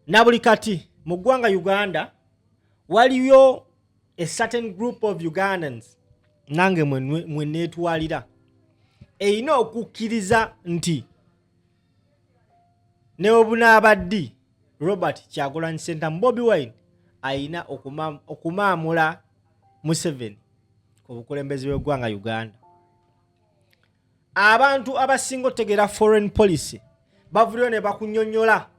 Na buli kati mu ggwanga Uganda waliyo a certain group of Ugandans, nange mwe neetwalira, erina okukkiriza nti ne obunaaba ddi, Robert Kyagulanyi Ssentamu, Bobi Wine, ayina okumaamula Museveni ku bukulembeze bw'eggwanga Uganda. Abantu abasinga otegeera foreign policy bavuddeyo ne bakunyonyola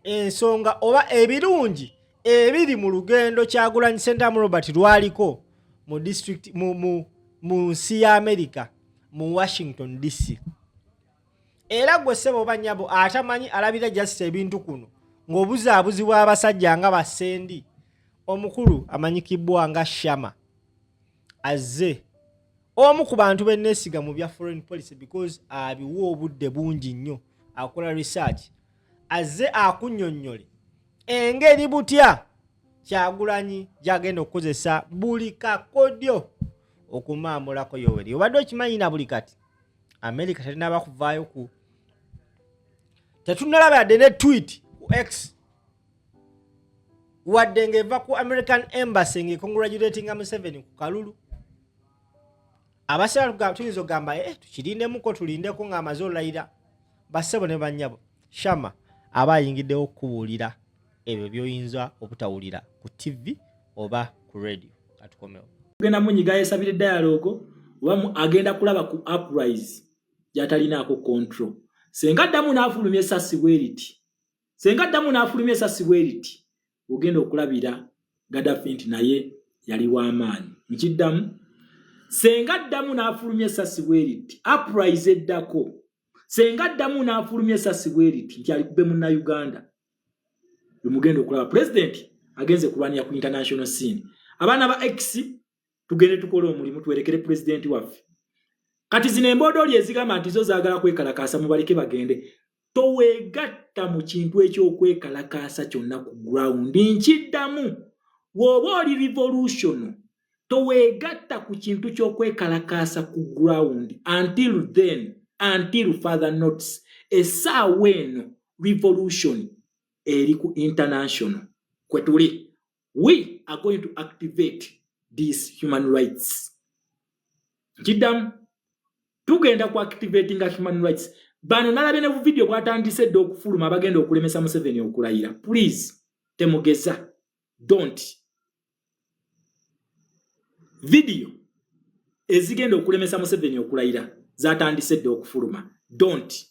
ensonga oba ebirungi ebiri mu lugendo Kyagulanyi Ssentamu Robert lwaliko mu district mu nsi ya America, mu Washington DC. Era gwe ssebo oba nnyabo atamanyi, alabira just ebintu kuno ng'obuzaabuzibwa abasajja nga basendi, omukulu amanyikibwa nga Shama azze, omu ku bantu benneesiga mu bya foreign policy because abiwa obudde bungi nnyo, akola research, azze akunnyonnyole engeri butya Kyagulanyi gyagenda okukozesa buli kakodyo okumaamulako Yoweri. Obadde okimanyi na buli kati America tetunaba kuvaayo ku, tetunalaba yadde ne tweet ku X, wadde ng'eva ku American Embassy ng'econgratulatinga Museveni ku kalulu. Abasinga tuyinza okugamba, tukirindemuko, tulindeko ng'amaze olayira. Bassebo ne bannyabo, Shama aba ayingiddewo okukubuulira ebyo by'oyinza obutawulira ku TV oba ku radio. Katukomewo. Genda munyiga yesabire dialogue oba agenda kulaba ku uprise gy'atalinaako control. Senga ddamu n'afulumya esasi bwe riti, senga ddamu n'afulumya esasi bwe riti, ogenda okulabira Gaddafi nti naye yali w'amaanyi. Nkiddamu, senga ddamu n'afulumya esasi bwe riti, uprise eddako, senga ddamu n'afulumya esasi bwe riti nti alikube Munnayuganda, emugenda okulaba pulezidenti agenze kulwanira ku international scene. Abaana ba X, tugende tukole omulimu, twerekere pulezidenti waffe. Kati zino embodooli ezigamba nti zo zaagala kwekalakaasa, mubaleke bagende. Toweegatta mu kintu ekyokwekalakaasa kyonna ku ground. Nkiddamu, bw'oba oli revolution, toweegatta ku kintu ky'okwekalakaasa ku ground until then, until further notice. Essaawa eno revolution eri ku international kwe tuli. We are going to activate these human rights. Nkiddamu, tugenda ku activatinga human rights. Bano nalabye ne buvidiyo bwatandise dda okufuluma, abagenda okulemesa Museveni okulayira. Please, temugeza, don't. Vidiyo ezigenda okulemesa Museveni okulayira zatandise dda okufuluma, don't.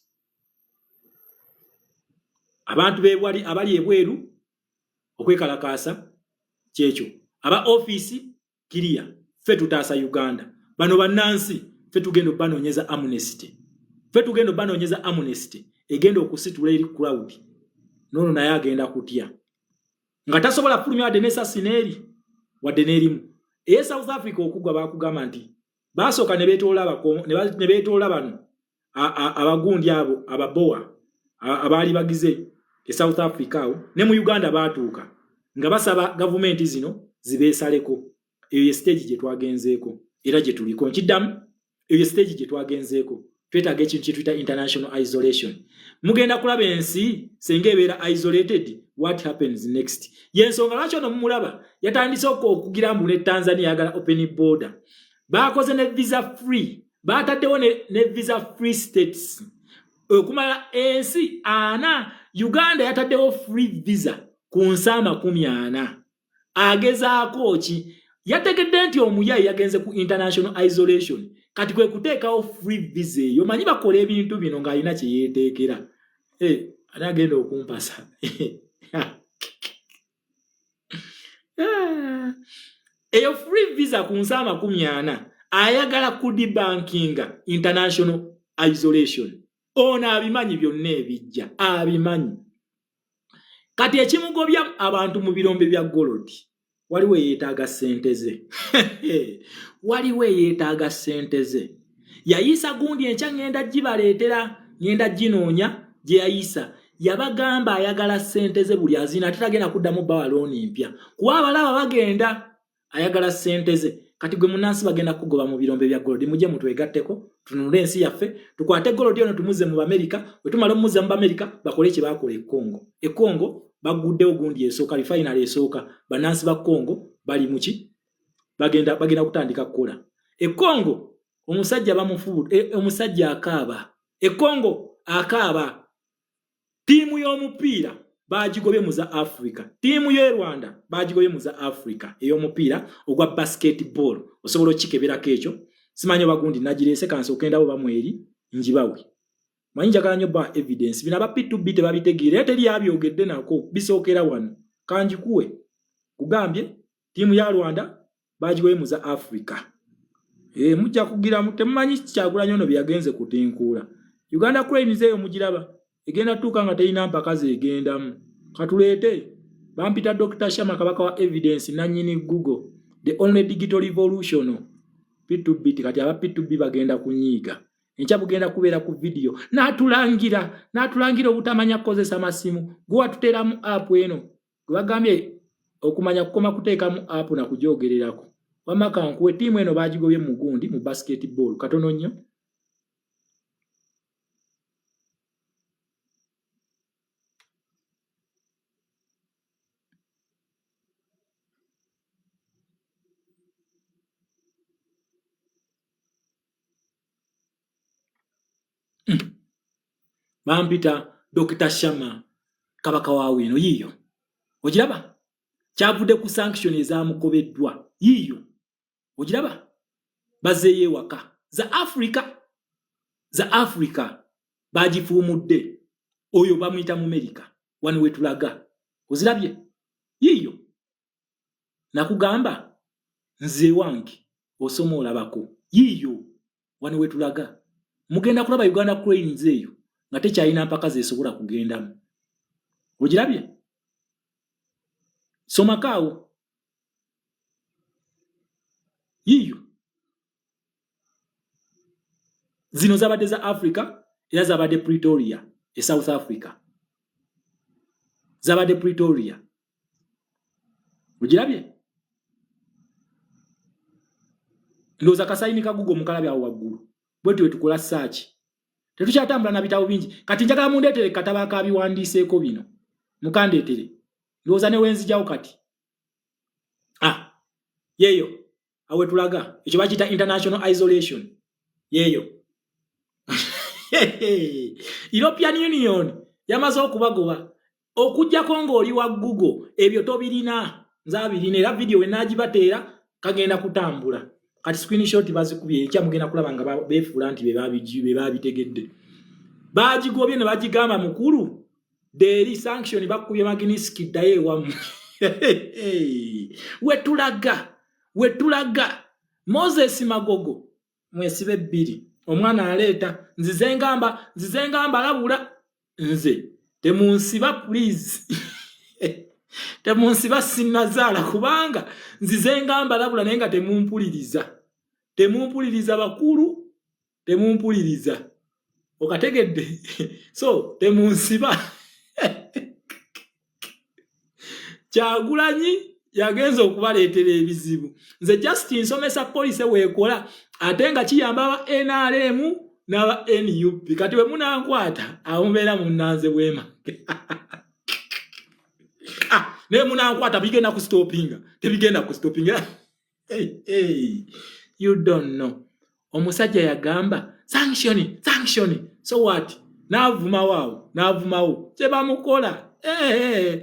Abantu bebwali abali ebweru okwekalakaasa kyekyo, aba ofiisi kiriya, ffe tutaasa Uganda. Bano bannansi, ffe tugenda obanoonyeza amnesty, ffe tugenda obanoonyeza amnesty egenda okusitula eri crowd. Noono naye agenda kutya nga tasobola fulumya wadde n'esasi n'eri wadde n'erimu. Eye South Africa okugwa, bakugamba nti basooka ne beetoola bano abagundi abo ababowa abaali bagize e South Africa awo ne mu Uganda, baatuuka nga basaba gavumenti zino zibeesaleko. Eyo ye stage gye twagenzeeko era gye tuliko. Nkiddamu, eyo ye stage gye twagenzeeko. Twetaaga ekintu kye tuyita international isolation. Mugenda kulaba ensi senga ebeera isolated, what happens next. Yensonga lwaki ono mumulaba yatandise okugira mbu ne Tanzania yagala open border, bakoze ne visa free, bataddewo ne visa free states okumala ensi 40. Uganda yataddewo free visa ku nsi 40. Agezaako ki? Yategedde nti omuyayi yagenze ku international isolation, kati kwe kuteekawo free visa eyo. Manyi bakola ebintu bino ng'alina kye yeeteekera. Hey, ani agenda okumpasa? Ah. Eyo free visa ku nsi 40, ayagala kudebunkinga international isolation. Ono abimanyi byonna ebijja, abimanyi. Kati ekimugobya abantu mu birombe bya gold, waliwo eyeetaaga ssente ze, waliwo eyeetaaga ssente ze. Yayisa gundi enkya, ŋŋenda gibaleetera, ŋŋenda ginoonya gye yayisa. Yabagamba ayagala ssente ze, buli azina ate tagenda kuddamu bawa looni mpya kuba abalaba bagenda, ayagala ssente ze. Kati gwe munansi, bagenda kugoba mu birombe bya gold. Mujje mutwegatteko, tununule ensi yaffe, tukwate gold ono, tumuze mu Bamerika. Bwe tumala omuzza mu Bamerika, bakole kye bakola e Congo. E Congo. Baguddewo gundi esooka, refinery esooka. Bannansi ba Congo bali muki? Bagenda bagenda kutandika kukola. E Congo omusajja bamufubu, omusajja akaaba. E Congo akaaba. Ttiimu y'omupiira bagigobye mu za Africa. Ttiimu y'e Rwanda bagigobye mu za Africa ey'omupiira ogwa basketball. Osobola okukikeberako ekyo. Simanyi oba gundi nagireese, kansooke ndabo bamweri njibawe. Manyi njagala nnyo ba evidence. Bino aba P2B tebabitegeera era teri yabyogedde nako, bisookera wano. Kanjikuwe. Kugambye ttiimu ya Rwanda bagigobye mu za Africa. Mujja kugiramu, temumanyi Kyagulanyi ono bye yagenze kutinkuula. Uganda Cranes eyo mugiraba egenda tuuka nga terina mpaka zeegendamu. Katuleete bampita Dr. Shama, kabaka wa evidence, nannyini Google, the only digital revolution. P2B kati aba P2B bagenda kunyiiga. Enkya bugenda kubeera ku video. N'atulangira, n'atulangira obutamanya kukozesa masimu. Gwe watuteeramu app eno. Gwe bagambye okumanya kukoma kuteekamu app na kugyogererako. Wamma kankuwe, ttiimu eno baagigobye mu gundi mu basketball. Katono nnyo. Bampita Dr. Shama, kabaka wa wino. Yiyo ogiraba, kyavudde ku sanction ezamukobeddwa. Yiyo ogiraba, bazeeyo ewaka. Za Africa, za Africa bagifuumudde. Oyo bamuyita mu America. Wano wetulaga ozirabye. Yiyo nakugamba nze wange osoma olabako. Yiyo wano wetulaga, mugenda kulaba Uganda Cranes eyo nga tekyalina mpaka zesobola kugendamu. Ogirabye, somakaawo. Yiyo zino zabadde za Africa era zabadde Pretoria e South Africa, zabadde Pretoria. Ogirabye, ndowooza kasayini ka Google mukalabye awo waggulu. Bwe tukola search, tetukyatambula na bitabo bingi. Kati njagala mundeetere katabo akabiwandiiseeko bino, mukandeetere. Ndowooza ne wenzijjawo kati. Ah, yeeyo awe tulaga ekyo bakiyita international isolation. Yeeyo European Union yamaze okubagoba. Okuggyako ng'oli wa Google ebyo tobirina, nze abirina era video wenaagibateera kagenda kutambula. Kati screenshot bazikubye, enkya mugenda kulaba nga beefuula nti be babitegedde. Bagigobye ne bagigamba mukulu deri sanction bakubye Magnitsky, ddayo ewamu. Wetulaga, wetulaga Moses Magogo mwesibe bbiri. Omwana aleeta nzize ngamba, nzize ngamba labula nze temunsiba, please temunsiba, sinnazaala kubanga nzize ngamba labula naye nga temumpuliriza, temumpuliriza bakulu, temumpuliriza. Okategedde? So temunsiba. Kyagulanyi yagenza okubaleetera ebizibu. Nze just nsomesa policy weekola ate nga kiyamba aba NRM n'aba NUP. Kati bwe munankwata awo mubeera munnanze bwema. Ah, naye munankwata bigenda kustopinga, tebigenda kustopinga. Hey, hey, you don't know. Omusajja yagamba sanction, sanction, so what? N'avumawo awo, n'avumawo kye bamukola. Hey, hey.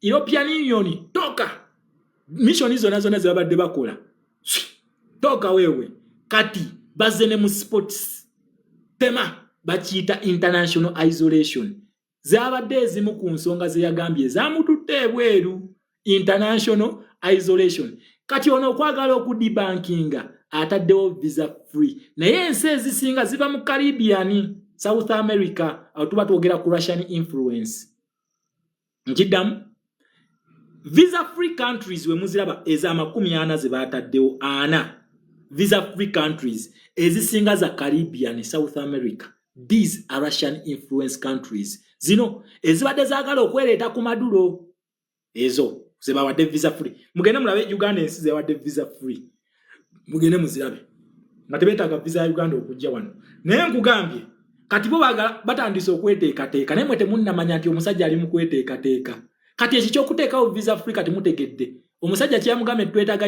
European Union toka, mission zonna zonna ze babadde bakola toka wewe. Kati bazze ne mu sports tema bakiyita international isolation. Zabadde ezimu ku nsonga ze yagambye ezamututte ebweru, international isolation. Kati ono okwagala okudibankinga ataddewo visa free, naye ensi ezisinga ziva mu Caribbean, South America. Awo tuba twogera ku Russian influence. Nkiddamu, visa free countries we muziraba eza 40 ze bataddewo, ana visa free countries ezisinga za Caribbean, South America. These are Russian influence countries, zino ezibadde zaagala okwereeta ku Maduro, ezo zebawadde visa free. Mugende mulabe Uganda ensi zebawadde visa free, mugende muzirabe nga tebeetaaga visa ya Uganda okujja wano. Naye nkugambye kati bo batandise okweteekateeka, naye mwe temunnamanya nti omusajja ali mu kweteekateeka. Kati ekyo kyokuteekawo visa free, kati mutegedde omusajja kyeyamugambye, twetaaga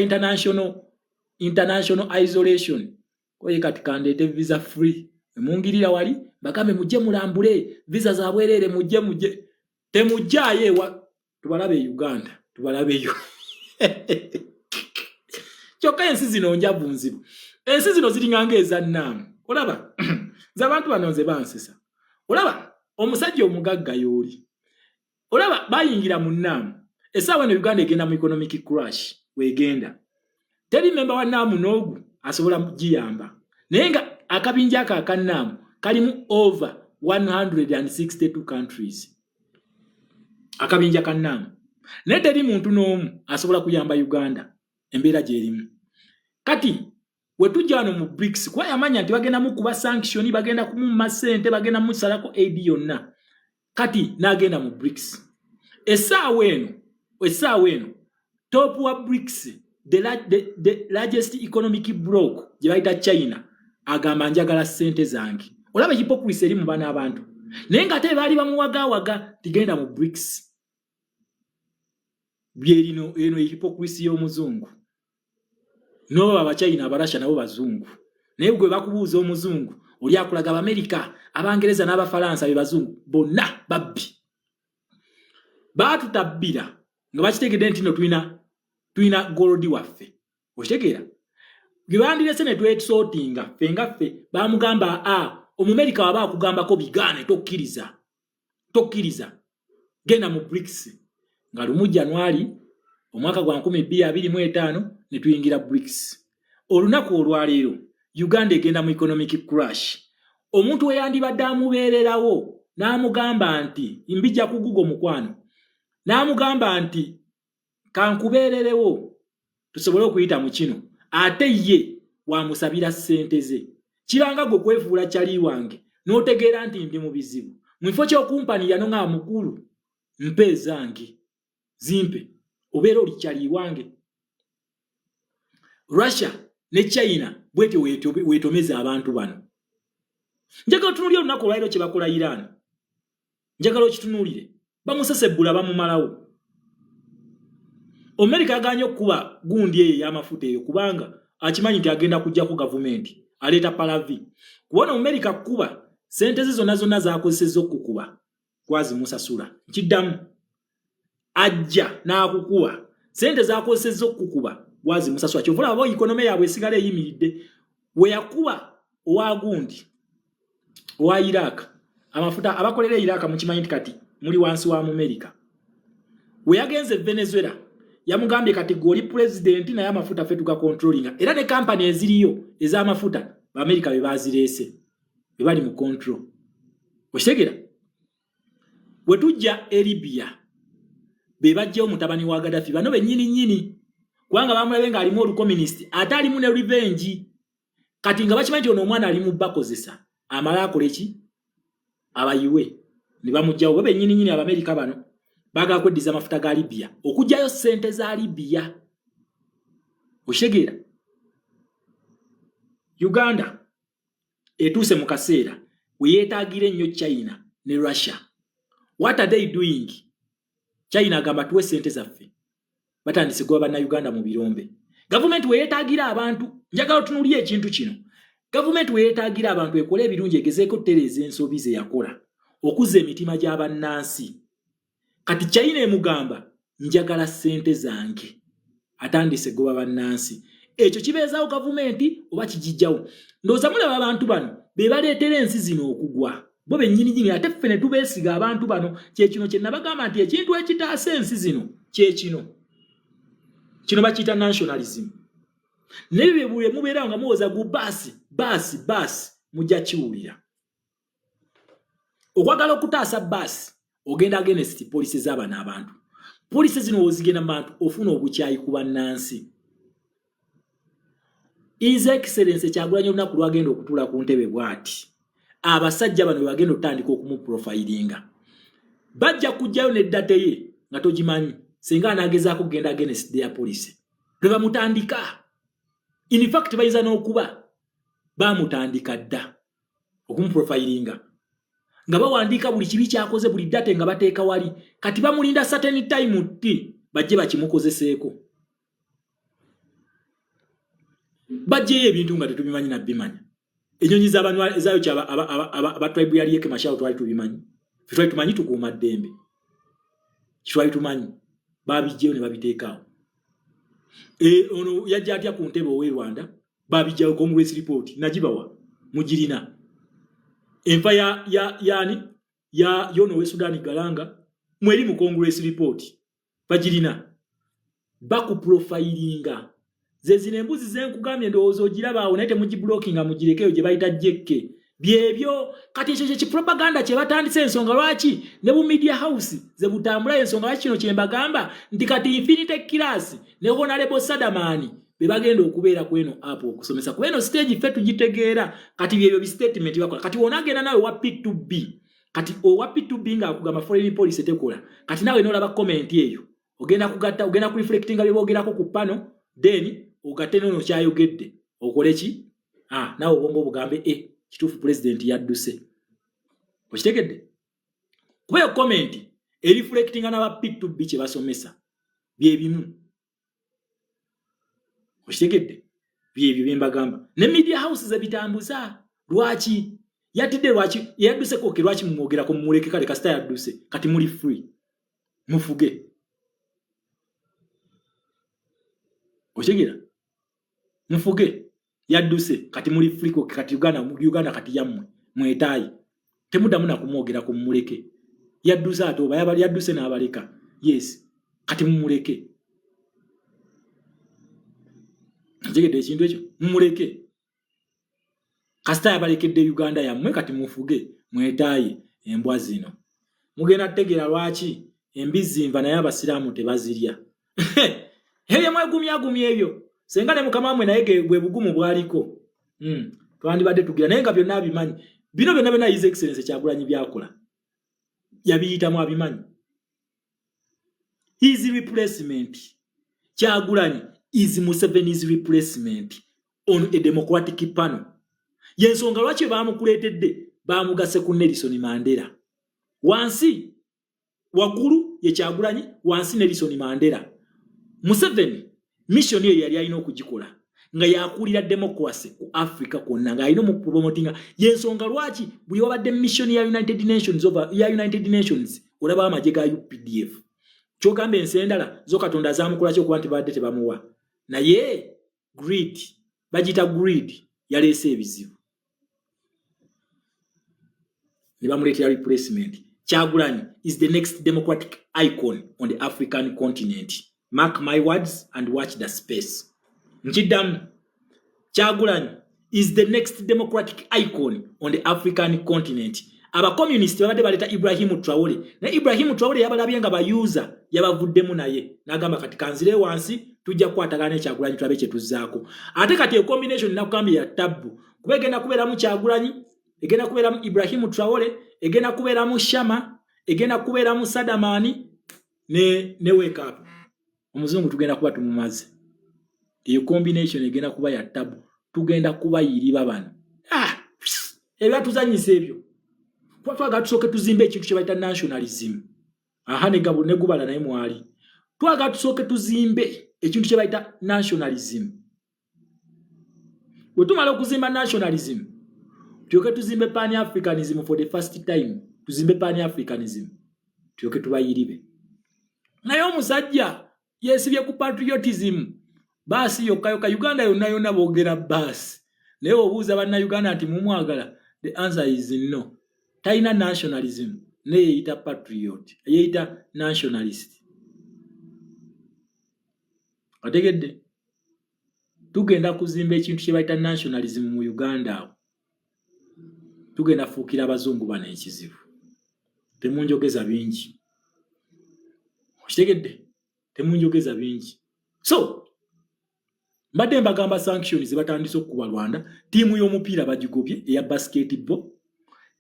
international isolation. Oye kati kandeete visa free, emungirira wali bagambe mujje mulambule, visa zabwereere, mujje mujje, temujjaayo ewa tubalabe e Uganda, tubalabeyo. Kyokka ensi zino njavu nzibu, ensi zino ziringanga ezannaamu. Olaba nze abantu bano nze bansesa. Olaba omusajja omugagga y'oli, olaba bayingira mu NAM. Essaawa eno Uganda egenda mu economic crash, wegenda teri memba wa NAM n'ogu asobola giyamba, naye nga akabinja ako aka NAM kalimu over 162 countries, akabinja ka NAM, naye teri muntu n'omu asobola kuyamba Uganda embeera gyerimu. Kati wetujja wano mu BRICS, kuba yamanya nti bagenda mukuba sanction, bagenda kumumma ssente, bagenda musalako aid yonna, kati n'agenda mu BRICS. Essaawa eno top wa BRICS, the largest economic bloc gye bayita China, agamba njagala ssente zange. Olaba hypocrisy eri mu bano abantu, naye ng'ate baali bamuwagawaga tigenda mu BRICS. Byerino eno hypocrisy y'omuzungu. Noba Abachina, Abarasha nabo bazungu, naye gwe bakubuuza omuzungu oli akulaga Abamerika, Abangereza n'Abafalansa be bazungu. Bonna babbi, baatutabbira nga bakitegedde nti no tulina gold waffe. Okitegeera? Gwe bandirese ne twesootinga ffe nga ffe. Bamugamba a Omumerika waba akugambako bigaane, tokkiriza, tokkiriza, genda mu BRICS. Nga 1 January omwaka gwa 2025 ne tuyingira BRICS. Olunaku olwaleero Uganda egenda mu economic crash. Omuntu we yandibadde amubeererawo n'amugamba nti mbijja ku Google mukwano, n'amugamba nti kankubeererewo tusobole okuyita mu kino, ate ye wamusabira ssente ze. Kiranga gwe kwefuula kyali wange n'otegeera nti ndi mu bizibu, mu kifo ky'okumpanirira no nga mukulu mpe ezange zimpe, obeera oli kyali wange. Russia ne China bwetyo weetomeza abantu bano. Njagala otunuulire olunaku olwaliro kye bakola Iran, njagala okitunuulire. Bamusesebbula, bamumalawo. Amerika yaganye okukuba gundi eyo ey'amafuta eyo kubanga akimanyi nti agenda kujjaku gavumenti aleeta palavi. Kubona Omumerika kukuba, sente ze zonna zonna zakozesezza okukuba kwazimusasula. Nkiddamu, ajja n'akukuba, sente zakozesezza okukuba gwazimusasula. Kyova olaba economy yaabwe esigala eyimiridde. We yakuba owa gundi owa Iraq amafuta, abakolera Iraq mukimanyi nti kati muli wansi wa Mumerika. We yagenze Venezuela, yamugambye kati gwe oli pulezidenti, naye amafuta ffe tugacontrollinga, era ne kampani eziriyo ez'amafuta Baamerika be bazireese, be bali mu control. Okitegera? Bwe tujja e Libya, be bajjawo mutabani wa Gadafi, bano bennyini nnyini, kubanga bamulabe ng'alimu olukominisiti ate alimu ne revenge. Kati nga bakimanyi nti ono omwana ali mu bakozesa, amala akole ki, abayiwe, ne bamugjawo bo bennyini nnyini. Abamerika bano baagala kweddiza amafuta ga Libya, okugjayo ssente za Libya. Okitegeera? Uganda etuuse mu kaseera we yeetaagira ennyo China ne Russia. What are they doing? China agamba tuwe ssente zaffe. Batandise kuba Bannayuganda mu birombe. Gavumenti we yeetaagira abantu, njagala otunuulire ekintu kino, gavumenti we yeetaagira abantu ekole ebirungi, egezeeko ttereeza ensobi ze yakola, okuzza emitima gy'abannansi. Kati China emugamba njagala ssente zange, atandise goba bannansi. Ekyo kibeezaawo gavumenti oba kigijjawo? Ndowooza mulaba abantu bano be baleetera ensi zino okugwa, bo bennyininyini, ate ffe ne tubeesiga. Abantu bano kyekino kye nabagamba nti ekintu ekitaasa ensi zino kyekino, kino bakiyita nationalism. Naye bwe mubeerawo nga muwoza gu baasi baasi baasi, mujja kiwulira. Okwagala okutaasa baasi, ogenda against policy z'abano abantu. Policy zino wozigenda mu bantu, ofuna obukyayi ku bannansi. His Excellence Kyagulanyi olunaku lwagenda okutuula ku ntebe bw'ati, abasajja bano bwe bagenda okutandika okumuprofilinga, bajja kujjayo ne data ye nga togimanyi. Singa anaagezaako kugenda against their policy, lwe bamutandika. In fact bayinza n'okuba bamutandika dda okumuprofilinga. Nga bawandiika buli kibi kyakoze, buli date nga bateeka wali. Kati bamulinda certain time ti bajje bakimukozeseeko, bajjeyo ebintu nga tetubimanyi nabimanya. Enyonyi ezayo aba tribe ya Riek Machar twali tubimanyi, twali tumanyi tukuuma ddembe, twali tumanyi babijjeyo ne babiteekaawo. Ono yajja atya ku ntebe ow'e Rwanda? Babijjayo Congress report nagibawa, mugirina. Enfa ya ya yani ya yono we Sudan Garang mweri mu Congress report bagirina. Bakuprofilinga ze zino embuzi zenkugambye, ndowooza ogiraba awo, naye temugiblockinga, mugirekeyo gye bayita jekke. Byebyo kati ekyo kyekipropaganda kye batandise. Ensonga lwaki ne bu media house ze butambula, ensonga lwaki kino kyembagamba nti kati Infinity Class ne Honorable Sadamani be bagenda okubeera ku eno app okusomesa ku eno stage, ffe tugitegeera. Kati byebyo bistatement bakola. Kati wonaagenda nawe wa P2B, kati owa P2B ng'akugamba foreign policy tekola, kati naawe n'olaba comment eyo, ogenda kugatta, ogenda kureflectinga bye boogerako ku pano, then ogatte nono kyayogedde, okole ki? Ah, naawe obwongo obugambe e kituufu, president yadduse. Okitegedde? Kuba eyo comment ereflectinga n'aba P2B kye basomesa byebimu. Okitegedde? Byebyo byembagamba ne media house ze bitambuza. Lwaki yatidde? Lwaki yadduse? Koke lwaki mumwogerako? Mumuleke. Kale kasita yadduse, kati muli free, mufuge. Okitegera? Mufuge, yadduse, kati muli free. Koke kati Uganda, Uganda kati yammwe, mwetaayi, temuddamu nakumwogerako, mumuleke. Yadduse ate oba yabali yadduse n'abaleka. Yes, kati mumuleke. Ntegedde ekintu ekyo, mumuleke. Kasita yabalekedde Uganda yammwe, kati mufuge, mwetaaye. Embwa zino mugenda kutegeera lwaki embizzi nva, naye abasiraamu tebazirya. Ebyo mwegumyagumya ebyo, senga ne mukama wamwe naye bwe bugumu bwaliko. Twandibadde tugira naye nga byonna abimanyi. Bino byonna byonna His Excellence Kyagulanyi byakola yabiyitamu, abimanyi. His replacement, Kyagulanyi is Museveni's replacement on a democratic panel. Yensonga lwaki bamukuleetedde, bamugase ku Nelson Mandela. Wansi waggulu ye Kyagulanyi, wansi Nelson Mandela. Museveni mission eyo yali alina okugikola nga yakulira democracy ku Africa kwonna, ng'alina omupromotinga. Yensonga lwaki buli wabadde mission ya United Nations over ya United Nations olaba amagye ga UPDF. Kyogamba ensi endala zo Katonda azamukolaki okuba nti babadde tebamuwa, naye greed, bagiyita greed, yaleese ebizibu ne bamuleetera replacement. Kyagulanyi is the next democratic icon on the African continent, mark my words and watch the space. Nkiddamu, Kyagulanyi is the next democratic icon on the African continent. Abacommunist babadde baleeta Ibrahimu Traore, naye Ibrahimu Traore yabalabye nga bayuza, yabavuddemu naye n'agamba kati kanzire wansi, tujja kukwatagana nekyagulanyi tulabe kyetuzzaako. Ate kati ecombination nakugambye ya tabbu, kuba egenda kubeeramu Kyagulanyi, egenda kubeeramu Ibrahimu Traore, egenda kubeeramu Shama, egenda kubeeramu Sadamani ne wake up omuzungu, tugenda kuba tumumaze. Eyo combination egenda kuba ya tabu, tugenda kuba yiriba bano. Ah, ebyatuzanyisa ebyo, kuba twagala tusooke tuzimbe ekintu kye bayita nationalism. Aha, negubala naye mwali twagala tusooke tuzimbe ekintu kye bayita nationalism. Bwe tumala okuzimba nationalism, tulyoke tuzimbe pan Africanism. For the first time tuzimbe pan Africanism, tulyoke tubayiribe. Naye omusajja yeesibye ku patriotism baasi yokka yokka. Uganda yonna yonna boogera baasi, naye obuuza bannayuganda nti mumwagala, the answer is no. Talina nationalism, naye yeeyita patriot, yeeyita nationalist. Otegedde? Tugenda kuzimba ekintu kye bayita nationalism mu Uganda. Awo tugenda fuukira abazungu bano ekizibu. Temunjogeza bingi, okitegedde? Temunjogeza bingi. So mbadde mbagamba sanctions batandise okukuba Rwanda. Ttiimu y'omupiira bagigobye eya basketball,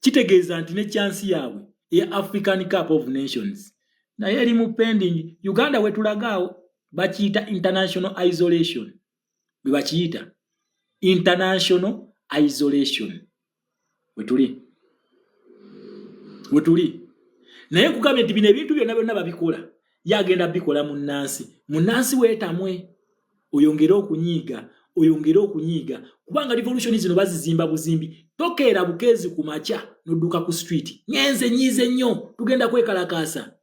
kitegeeza nti ne chance yaabwe eya African Cup of Nations naye eri mu pending. Uganda wetulagaawo bakiyita international isolation, bwe bakiyita international isolation wetuli. Wetuli naye nkugambye nti bino ebintu byonna byonna babikola, yagenda bikola munnansi. Munnansi weetamwe, oyongere okunyiiga, oyongere okunyiiga, kubanga revolution zino bazizimba buzimbi. Tokeera bukeezi ku makya n'odduka ku street, ngenze nyiize nnyo, tugenda kwekalakaasa.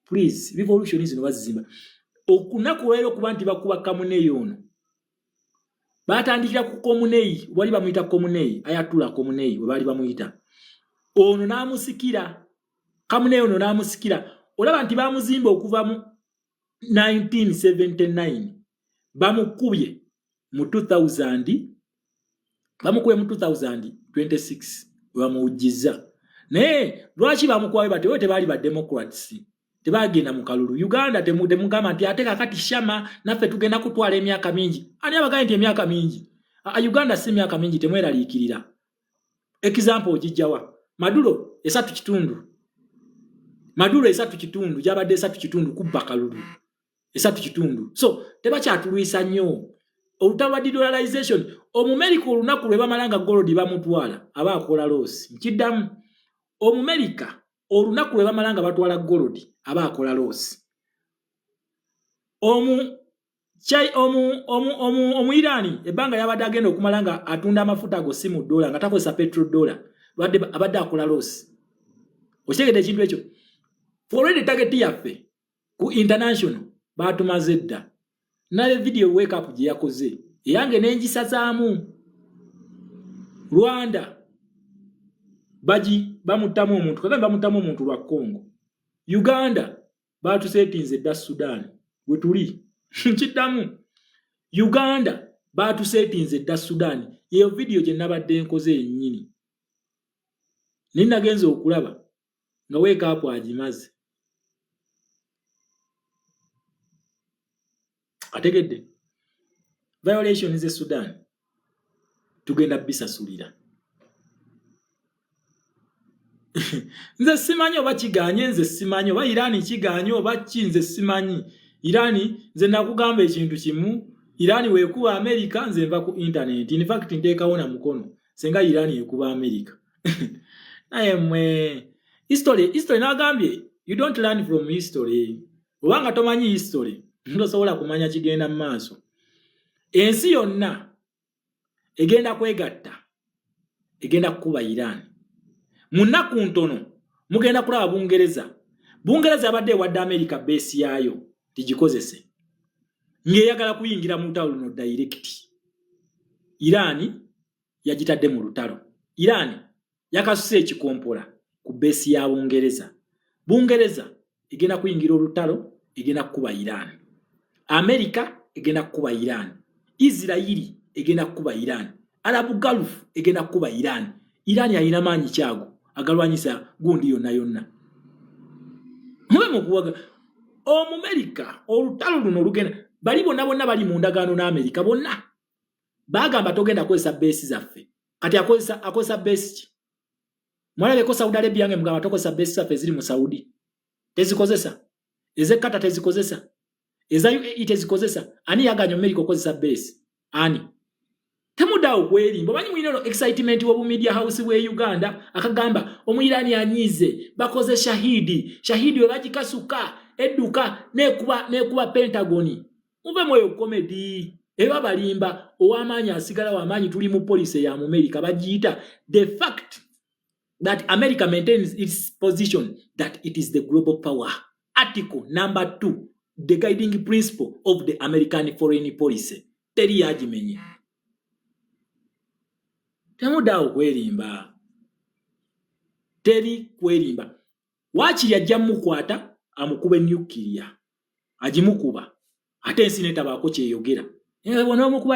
Please, revolution zino bazizimba. Okunaku olwaleero okuba nti bakuba Khamenei ono, batandikira ku Khamenei, wali bamuyita Khamenei, Ayatollah Khamenei we baali bamuyita ono n'amusikira Khamenei ono n'amusikira. Olaba nti bamuzimba okuva mu 1979, bamukubye mu 2000, bamukubye mu 2026 webamuwujjiza. Naye lwaki bamukubayo bati? Oyo tebaali ba Democrats, tebagenda mu kalulu. Uganda temugamba nti ate kakati shama naffe tugenda kutwala emyaka mingi. Ani abagambye nti emyaka mingi? Uganda si myaka mingi, temweraliikirira. Example ogijjawa? Maduro 3.5, Maduro 3.5, gyabadde 3.5 kubba kalulu 3.5. So tebakyatulwisa nnyo olutalo lwa dedollarization. Omumerika olunaku lwe bamala nga gold bamutwala, aba akola loss. Nkiddamu, Omumerika olunaku lwe bamala nga batwala gold, aba akola loss. Omu chai omu omu omu omu Irani ebbanga yabadde agenda okumala nga atunda amafuta ago si mu dola, nga takozesa petrol dollar, abadde akola loss. Okitegedde ekintu ekyo? For already target yaffe ku international batumaze dda. Naye video wake up gye yakoze eyange nengisazaamu. Rwanda bagi bamuttamu omuntu, Kagame bamuttamu omuntu lwa Congo. Uganda batusetinze dda Sudan wetuli. Nkiddamu, Uganda batusetinze dda Sudan. Eyo video gye nabadde nkoze yennyini, naye nagenze okulaba nga wake up agimaze. Ategedde violation ze Sudan tugenda bisasulira. Nze simanyi oba kiganye, nze simanyi oba Irani kiganye oba ki, nze simanyi Irani. Nze nakugamba ekintu kimu, Irani weekuba America nze nva ku internet. In fact nteekawo na mukono senga Irani ekuba America. Naye mwe history, history nagambye, you don't learn from history. Obanga tomanyi history, tosobola kumanya kigenda mu maaso. Ensi yonna egenda kwegatta, egenda kukuba Iran mu nnaku ntono. Mugenda kulaba Bungereza. Bungereza yabadde ewadde America base yaayo tigikozese, ng'eyagala kuyingira mu lutalo luno direct. Iran yagitadde mu lutalo. Iran yakasuse ekikompola ku base ya Bungereza. Bungereza egenda kuyingira olutalo, egenda kukuba Iran. America egenda kukuba Iran. Isirayiri egenda kukuba Iran. Arab Gulf egenda kukuba Iran. Iran alina maanyi kyago agalwanyisa gundi yonna yonna. Mube mukuwaga Omumerika olutalo luno olugenda. Bali bonna bonna bali mu ndagaano n'Amerika, bonna bagamba togenda kukozesa base zaffe. Kati akozesa base ki? Mwalabeko Saudi Arabia nge mugamba tokozesa base zaffe eziri mu Saudi? Tezikozesa. Ez'e Qatar tezikozesa, eza UAE tezikozesa. Ani yaganya Amerika okozesa base? Ani? Temudaawo kwerimba. Omanyi mulina ono excitement w'obu media house bw'e Uganda akagamba Omuyirani anyiize, bakoze Shahidi. Shahidi we bagikasuka edduka nekuba nekuba Pentagoni. Muve mweyo comedy eba balimba. Ow'amaanyi asigala w'amaanyi. Tuli mu policy ya Mumerika, bagiyita the fact that America maintains its position that it is the global power. Article number 2, the guiding principle of the American foreign policy, teri yagimenye. Temudaawo kwerimba, teri kwerimba. Waakiri ajja mukwata amukube nuclear, agimukuba ate ensi netabaako kyeyogera. Onomukuba.